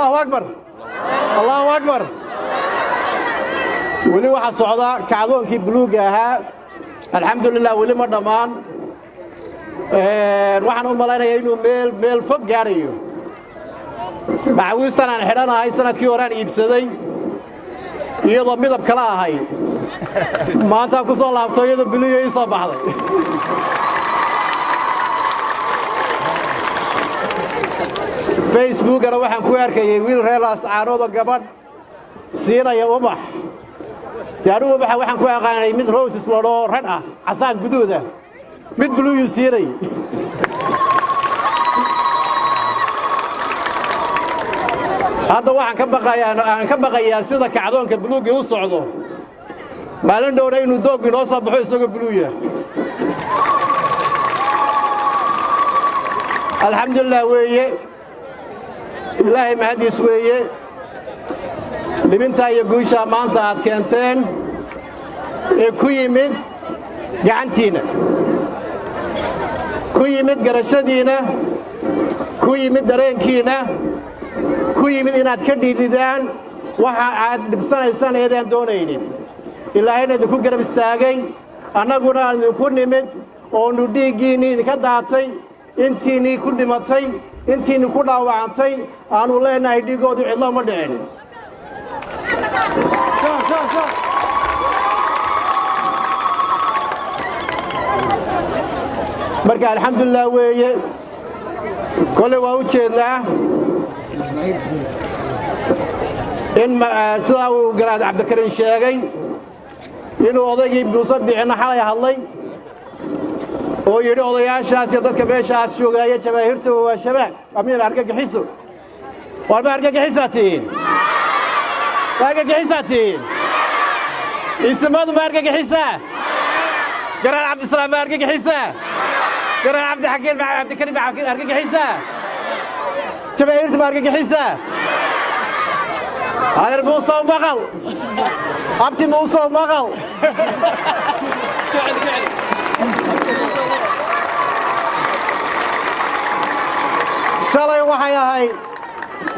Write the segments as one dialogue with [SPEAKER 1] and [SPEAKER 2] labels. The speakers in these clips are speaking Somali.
[SPEAKER 1] Allahu akbar, Allahu akbar. Weli waxaa socda kacdoonkii buluugga ahaa. Alxamdulilah, weli ma dhammaan. Waxaan u malaynayaa inuu meel fog gaadhayo. Macawiistan aan xidhanahay sanadkii horaan iibsaday iyadoo midab kala ahay. Maantaan ku soo laabto iyadoo buluuga ii soo baxday. Facebookana waxaan ku arkayey wiil reer Laascaanood oo gabadh siinaya ubax. Dee anigu ubaxa waxaan ku aqaanay mid roses la dhaho, red ah, casaan guduuda. Mid buluuyu siinay. Hadda waxaan ka baqayaa, aan ka baqayaa, sida kacdoonka buluuggii u socdo, maalin dhowna inuu dooggu inoo soo baxo isagoo buluuya. Alxamdulilah weeye, Ilaahay mahadiis weeye. Libintaa iyo guushaa maanta aad keenteen ee ku yimid gacantiinna, ku yimid garashadiinna, ku yimid dareenkiinna, ku yimid inaad ka dhiidhidaan waxa aad dhibsanaysaan eedaan doonaynin, Ilaahayna idinku garab istaagay, annaguna aan idinku nimid oonu dhiiggiinnii idinka daatay, intiinnii ku dhimatay, intiinnii ku dhaawacantay, aanu leenahay dhiiggoodu cidlo ma dhicin. Marka alxamdulilah weeye. Kolley waa u jeednaa in sidaa uu Garaad Cabdikariin sheegay inuu odaygii Muuse Bixinno xalay hadlay oo yidhi odayaashaas iyo dadka meeshaas joogaaya jabaahirtu waa shabaab amiin argagixiso. Waar ma argagixisaa tihiin? Ma argagixisaa tihiin? Isimadu ma argagixisaa? Garaad Cabdisalaam ma argagixisaa? Garaad Cabdixakiin ma Cabdikariim ma argagixisaa? Jabaahirtu ma argagixisaa? Adeer Muuse, maqal. Abti Muuse, maqal. Shalay waxay ahayd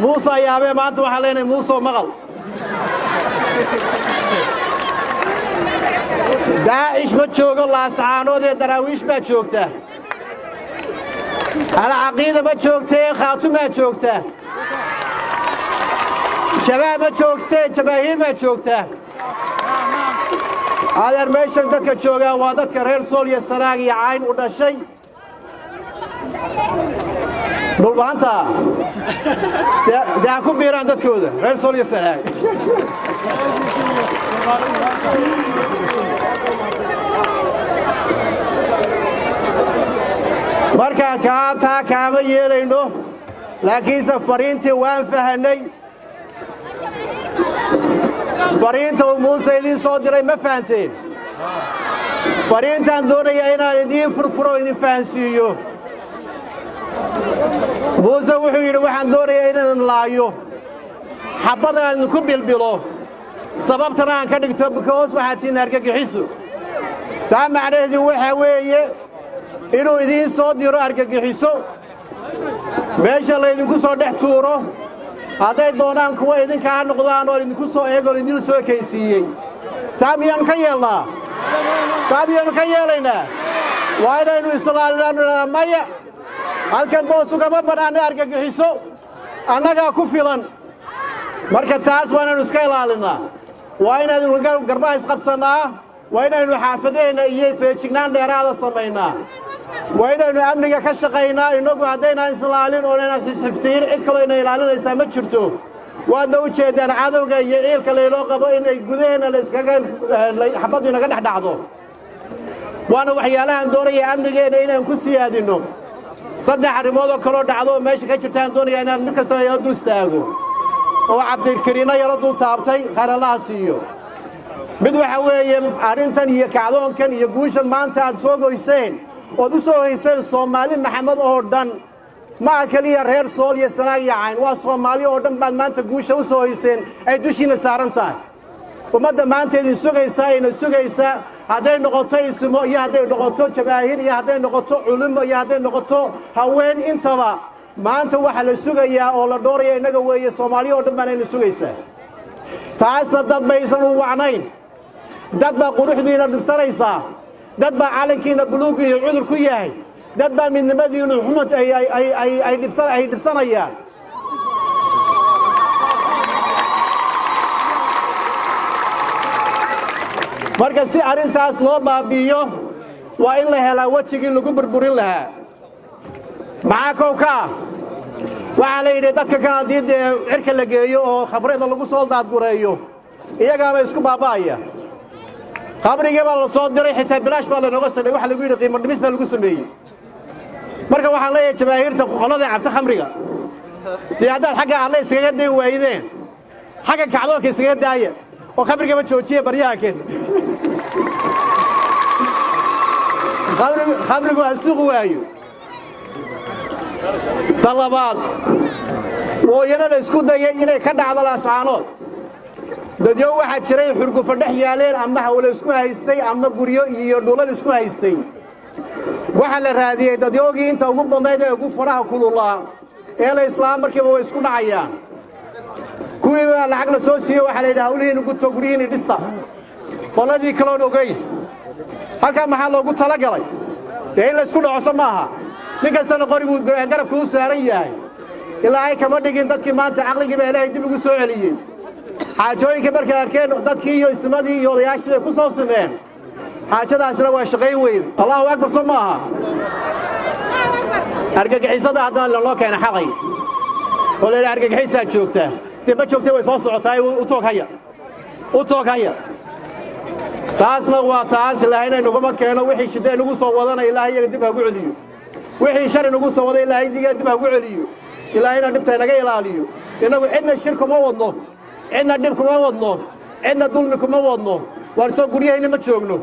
[SPEAKER 1] Muuse yaabee, maanta waxaan leenahay Muuse, maqal. Daacish ma joogo Laascaanood ee Daraawiish baa joogta. Alcaqiida ma joogtee Khaatumaa joogta. Shabaab ma joogtee jamaahiir baa joogta. Adeer, meeshan dadka joogaa waa dadka reer Sool iyo Sanaag iyo Cayn u dhashay. Dhulbahanta dee ha ku biiraan dadkooda reer Sool iyo Sanaag. Markaan kaa taa kaama yeelayno, laakiinse fariintii waan fahannay. Fariinta uu Muuse idiin soo diray ma fahanteen? Fariintaan doonaya inaan idiin furfuro, idin fahansiiyo. Muuse wuxuu yidhi waxaan doonayaa inaan laayo, xabbad aan idinku bilbilo, sababtana aan ka dhigto because waxaad tihiin argagixiso. Taa macnaheedu waxaa weeye inuu idiin soo diro argagixiso meesha laydinku soo dhex tuuro. Hadday doonaan kuwa idinka ha noqdaan oo idinku soo eegoo idin soo ekaysiiyey. Taa miyaannu ka yeelnaa? Taa miyaannu ka yeelaynaa? Waa inaynu islaalinaanu idhahnaa maya, halkan boos ugama bannaana argagixiso, annagaa ku filan. Marka taas waa inaynu iska ilaalinnaa, waa inaynu garbaha isqabsannaa, waa inaynu xaafadaheenna iyo feejignaan dheeraada samaynaa, waa inaynu amniga ka shaqaynaa. Innagu haddaynaan islaalin oonaynan isxiftiin, cid kaloo ina ilaalinaysaa ma jirto. Waadna u jeeddaan cadowga iyo ciilka laynoo qabo inay gudaheenna layskaga xabaddu inaga dhex dhacdo. Waana waxyaalahaan doonaya amnigeenna inaan ku siyaadinno. Saddex arrimood oo kaloo dhacdo oo meesha ka jirtaan doonaya inaan mid kastaba yaro dul istaago oo Cabdikariinna yaro dul taabtay, khayr Allaha siiyo. Mid waxa weeye arrintan iyo kacdoonkan iyo guushan maanta aad soo goyseen ood u soo hayseen Soomaali Maxamed oo dhan. Ma aha keliya reer Sool iyo Sanaag iyo Cayn, waa Soomaali oo dhan baad maanta guusha u soo hayseen ay dushiinna saaran tahay. Ummadda maanta idin sugaysaa, ayna sugaysaa, hadday noqoto ismo iyo hadday noqoto jabaahir iyo hadday noqoto culimo iyo hadday noqoto haween intaba, Maanta waxaa la sugayaa oo la dhooraya innaga weeye. Soomaaliya oo dhan baana ina sugaysaa. Taasna dad baysan u wacnayn. Dad baa quruxdiina dhibsanaysaa, dad baa calankiina buluugga iyo cudur ku yahay, dad baa midnimadiinu xumad ay dhibsanayaan. Marka si arrintaas loo baabi'iyo, waa in la helaa wejigii lagu burburin lahaa. Maxaa kow ka ah? Waxaa la yidhi dadka kan haddii dee cirka la geeyo oo khamrida lagu soo daadgureeyo, iyagaaba isku baaba'aya. Khamrigii baa la soo diray, xitaa bilaash baa lanooga sodhay. Waxa lagu yidhi qiimo dhimis baa lagu sameeyey. Marka waxaan leeyahay jamaahiirta qolada cabta khamriga, dee haddaad xagga Alle iskaga dayn waydeen, xagga kacdoonka iskaga daaya oo khamrigaba joojiya baryaha ken. Khamrigu ha suuqi waayo. Ta labaad, wooyana la isku dayay inay ka dhacdo Laascaanood. Dadyo waxaa jiray xurgufo dhex yaaleen, ama hawlo isku haystay, ama guryo iyo dhulal isku haystay. Waxaa la raadiyey dadyoogii inta ugu badnayd ee ugu faraha kululaa ee la islaam markiiba way isku dhacayaan. Kuwii baa lacag la soo siiye. Waxaa la yidhi hawlihiinna guto, guryihiinni dhista. Qoladii kaloon ogeyn halkaa maxaa loogu talagalay? Dee in la isku dhacoso maaha. Nin kastana qoriguu garabka u saaran yahay. Ilaahay kama dhigin. Dadkii maanta caqligii baa Ilaahay dib ugu soo celiyey. Xaajooyinkii markay arkeen, dadkii iyo ismadii iyo odayaashii bay ku soo simeen. Xaajadaasna waa shaqayn weyn. Allahu akbar. So maaha argagixisada haddana lanoo keena xalay oo la yidhi argagixisaa joogta. Dee ma joogta, way soo socotaa. U toog haya, u toog haya. Taasna waa taas. Ilaahayna inaguma keeno. Wixii shida inagu soo wadana, Ilaahay iyaga dib hagu celiyo. Wixii shar inagu soo wada, Ilaahay diga dib hagu celiyo. Ilaahayna dhibta inaga ilaaliyo. Inagu cidna shir kuma wadno, cidna dhib kuma wadno, cidna dulmi kuma wadno. Waar soo guryahayna ma joogno?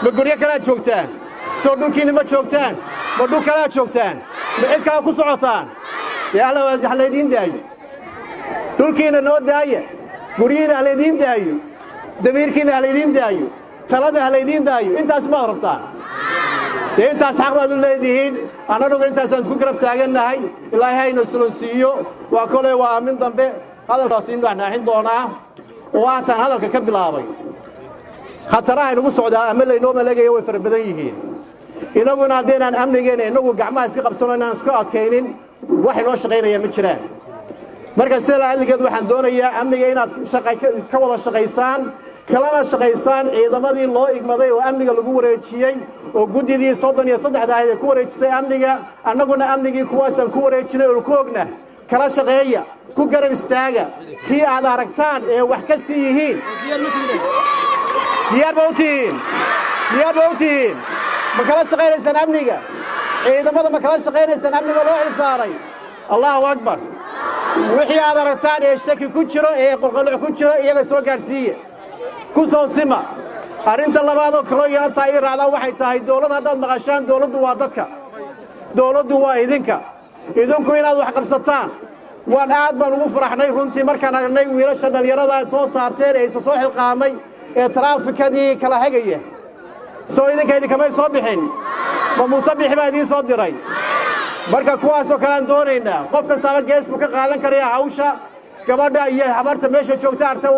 [SPEAKER 1] Ma guryo kalaad joogtaan? Soo dhulkiinna ma joogtaan? Ma dhul kalaad joogtaan? Ma cid kala ku socotaan? Dee Alla ha laydiin daayo. Dhulkiinna noo daaya, guryihiinna ha laydiin daayo, damiirkiinna ha laydiin daayo, talada ha laydiin daayo. Intaas maad rabtaan? Dee intaas xaq baad u leedihiin. Annagu intaasaan ku garab taagannahay. Ilaahay hayna sulonsiiyo. Waa koley waa aamin dambe. Hadalkaas in naaxin doonaa oo waataan hadalka ka bilaabay. Khataraha inagu socdaa ama laynoo maleegaya way fara badan yihiin. Inaguna haddaynaan amnigeena inagu gacmaha iska qabsano, inaan isku adkaynin, wax inoo shaqaynaya ma jiraan. Marka sida adligeed waxaan doonayaa amniga inaad ka wada shaqaysaan, kalana shaqaysaan ciidamadii loo igmaday oo amniga lagu wareejiyey, oo guddidii 33-da ahayd ee ku wareejisay amniga. Annaguna amnigii kuwaasaan ku wareejinay oon ku ogna. Kala shaqeeya, ku garab istaaga. Kii aad aragtaan ee wax ka sii yihiin, diyaar ba u tihiin? Diyaar ba u tihiin? Ma kala shaqaynaysaan amniga ciidamada? Ma kala shaqaynaysaan amniga loo xilsaaray? Allahu akbar. Wixii aad aragtaan ee shaki ku jiro ee qolqoluc ku jiro, iyaga soo gaadhsiiya, ku soo sima. Arrinta labaadoo kaloo yeelantaa ii raacdaa waxay tahay, dowlad haddaad maqashaan, dowladdu waa dadka, dowladdu waa idinka. Idinku inaad wax qabsataan. Waan aad baan ugu faraxnay runtii markaan aragnay wiilasha dhallinyarada aad soo saarteen ee isa soo xilqaamay ee taraafikadii kala hagaya. Soo idinka idinkamay soo bixin? Ma Muuse Bixi baa idiin soo diray? Marka kuwaasoo kale aan doonaynaa. Qof kastaaba gees buu ka qaadan karaya hawsha. Gabadha iyo habarta meesha joogta arta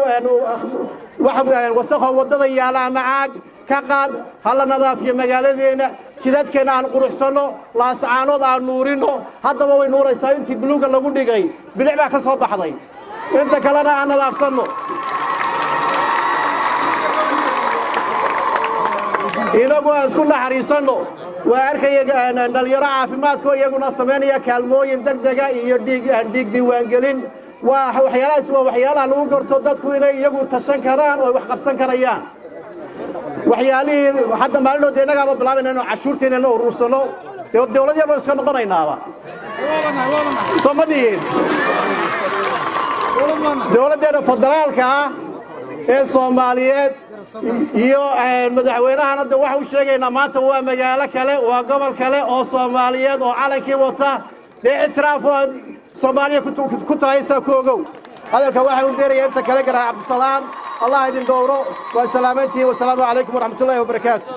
[SPEAKER 1] wasakho waddada yaala ama caag ka qaad. Ha la nadaafiyo magaaladeenna, jidadkeenna aan quruxsanno, Laascaanood aan nuurino. Haddaba way nuuraysaa. Intii buluuga lagu dhigay bilic baa ka soo baxday. Inta kalena aan nadaafsanno. Inagu aan isku naxariisanno. Waa arkaya dhalinyaro caafimaadko iyaguna samaynaya kaalmooyin degdega iyo dhiig diiwaangelin. Waa waxyaalahaas, waa waxyaalaha lagu garto dadku inay iyagu tashan karaan oo wax qabsan karayaan. Waxyaalihii hadda maalinood innagaaba bilaabayna inuu cashuurteena inu urursano. Dee dowlad yar baan iska noqonaynaaba, soo ma dhihin? Dowladdeena federaalka ah ee Soomaaliyeed iyo madaxweynahan hadda waxa u sheegaynaa, maanta waa magaalo kale, waa gobol kale oo Soomaaliyeed oo calankii wata. Dee ictiraaf oo Soomaaliya ku tahay saa ku ogow. Hadalka waxaan u deeraya inta kale garaa Cabdisalaan. Allah idin dhowro. Waa salaamantihiin. Wasalaamu calaykum waraxmatullaahi wabarakaatu.